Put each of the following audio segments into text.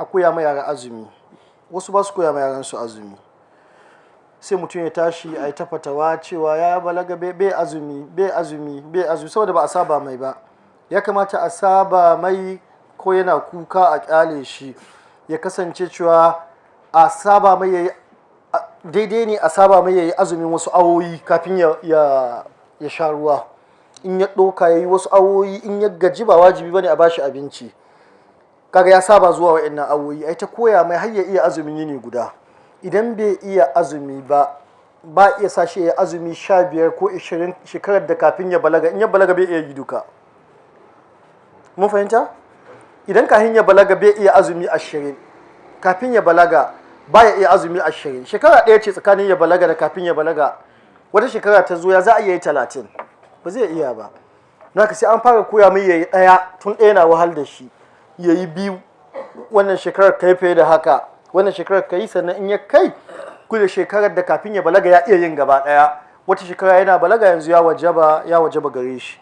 A koya ma yara azumi. Wasu ba su koya ma yaran su azumi. Sai mutum ya tashi a yi ta fatawa cewa ya balaga bai azumi, bai azumi, bai azumi, saboda ba a saba mai ba. Ya kamata a saba mai, ko yana kuka a kyale shi. Ya kasance cewa a saba mai yayi daidai ne, a saba mai yayi azumin wasu awoyi kafin ya sha ruwa. In ya ɗauka yayi wasu awoyi, in ya gaji, ba wajibi bane a bashi abinci. Kaga ya saba zuwa wa'annan awoyi. Ai ta koya mai har ya iya azumin yini guda. Idan bai iya azumi ba, ba iya sa shi ya azumi 15 ko 20 shekarar da kafin ya balaga. In ya balaga, bai iya yi duka. Mun fahimta? Idan kafin ya balaga bai iya azumi 20, kafin ya balaga baya iya azumi 20, shekara ɗaya ce tsakanin ya balaga da kafin ya balaga. Wata shekara ta zo, ya za a iya yi 30? Ba zai iya ba. Naka sai an fara koya mai yayi ɗaya, tun ɗaya na wahal da shi, yayi biyu, wannan shekarar kai fiye da haka, wannan shekarar kai. Sannan in ya kai kula shekarar da kafin ya balaga ya iya yin gaba ɗaya, wata shekara yana balaga, yanzu ya wajaba gare shi.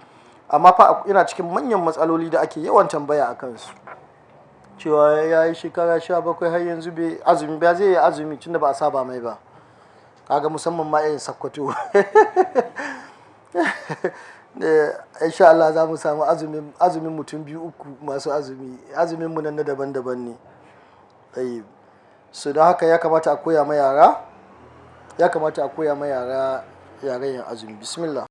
Amma fa yana cikin manyan matsaloli da ake yawan tambaya a kansu, cewa ya yi shekara 17 har yanzu bai azumi ba. Zai yi azumi tunda ba a saba mai ba? Kaga musamman ma irin Sakkwato. Insha Allah za mu samu azumin mutum biyu, uku masu azumi. Azumin mu nan na daban-daban ne. So don haka ya kamata a koya ma yara, ya kamata a koya ma yara yaren yin azumi. Bismillah.